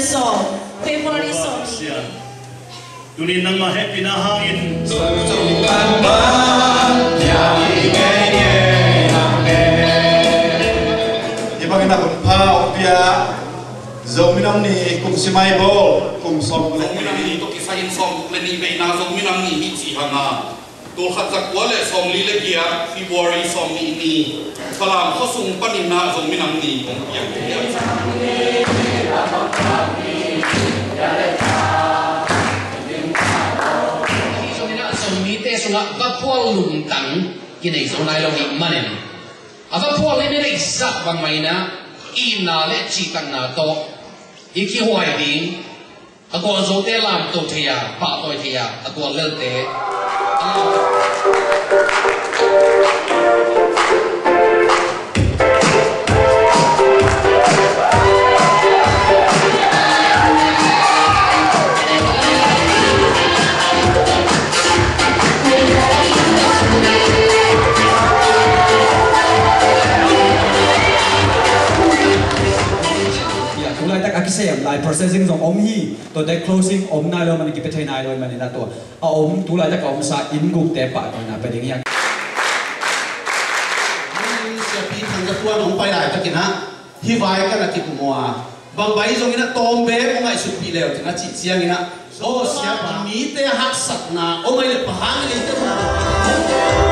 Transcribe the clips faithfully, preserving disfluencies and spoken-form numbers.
sawm, February sawm ni. Tunin nangmah hehpihna hangin hih bangin a hun pha hong pia Zomi Nam Ni kum simai bawl, kum sawm Zomi Nam Ni tawh kisai in sawm guk le nih veina Zomi Nam Ni hi ci hang a, tul khat za kua le sawmli le giat, February sawm nih ni, Falam khuasung panin ah Zomi Nam Ni kong piang hi a. Ahi zongin ah Zomite sungah vaphual lungtang kinei zo nai lo ahih manin, a vaphual i neih zah bangmah in ah itna le cihtakna tawh i kihuai ding, a gualzote lamto thei a, pahtawi thei a, a guallelte a lamto. Ya, tu laitak a kisem lai processing zong om hi. Tuate closing om nai lo manin, kipia thei nai lo manin, a tua a om, tu laitak a omsa inn gukte pahtawina pia ding hi a. Siapi Thang Za Tuan hong pai laitakin ah hih vai ka na kikum uh a, bang bai zongin ah tawm beek hong ngaihsutpih le uh cin a cih ciangin ah, aw siapa, mite haksatna om ahih leh pahang in eite hong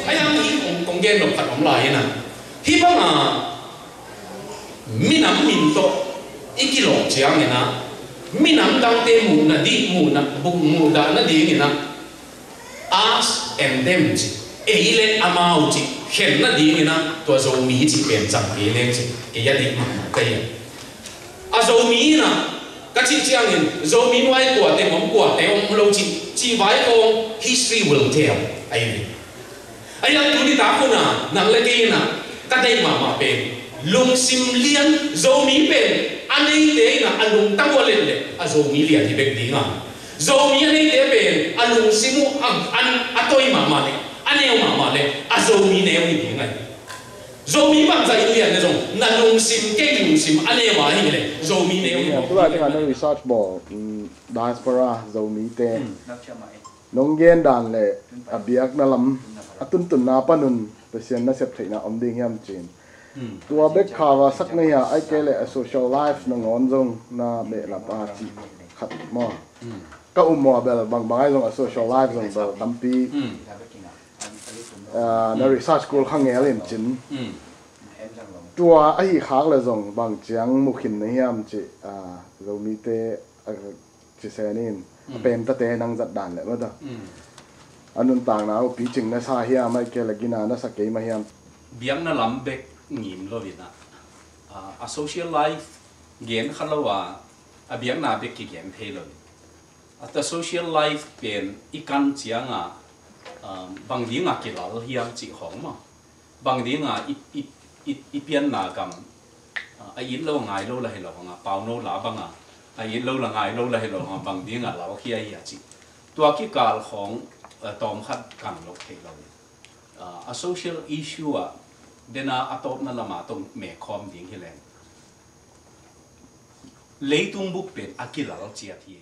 Ahi hang hih kong, kong gen nop khat om lai hi na. Hih bangah minam min tawh i kilawh ciangin ah, minam dangte muhna dih, muhna, muhdah nadingin ah, us and them ci, ei le amau ci khen nadingin ah, tua Zomi ci pen cang kei leng ci, kei a deih mahmah ka hi a. A Zomi in ah, ka cih ciangin Zomi nuai kua teng om, kua teng om lo ci, cih vai kong history will tell, ahi ve. Ahi hang tuni tak hun ah nang le kei in ah ka deih mahmah pen lungsim lian, Zomi pen a neite in ah a lungtang uh a let leh a Zomi lian hi bek ding a, Zomi a neite pen a lungsim uh a, a, a toi mahmah leh, a neu mahmah leh a Zomi neu hi ding ahi. Zomi bangzah in lian leh zong na lungsim, kei lungsim a neu a hi leh Zomi neu hi. Tulai tengah na research bawl, mm, diaspora Zomite nong gen dan le a biakna lam, a tuntunna panun Pasian nasep theihna om ding hiam ci-in Tua bek khau a sak na hia, ai kei le a social life na ngawn zong na behlap a ci khat maw? Ka um maw bel bangbang ai zong a social life zong bel tampi, ah, na research kul kha ngel in cin. Tua ahi khak le zong bang ciang mukhin na hiam ci, ah, Zomite, ah, ci sen in a pemtate nang zat dan le mata. A nuntakna uh picing na sa hiam, ai kei le gina na sa kei mah hiam? Biakna lam bek ngim lo in ah, ah, a social life gen kha lo a, a biakna bek kigen thei lo in. A ta social life pen i kan ciang a, um, bang ding a kilal hiam cih khong maw? Bang ding a i, i, i, i pianna gam, ah, a it lo ngai lo la hi lo hang a, pau no la bang a, a it lo la ngai lo la hi lo hang a, bang ding a lal khia hi a cih. Tua kikal khong, ah, tawm khat kan lo thei lo. Ah, a social issue ah, dena a tawpna lama tong me khawm ding hi leng. Leitung bup pen a kilal ciat hi.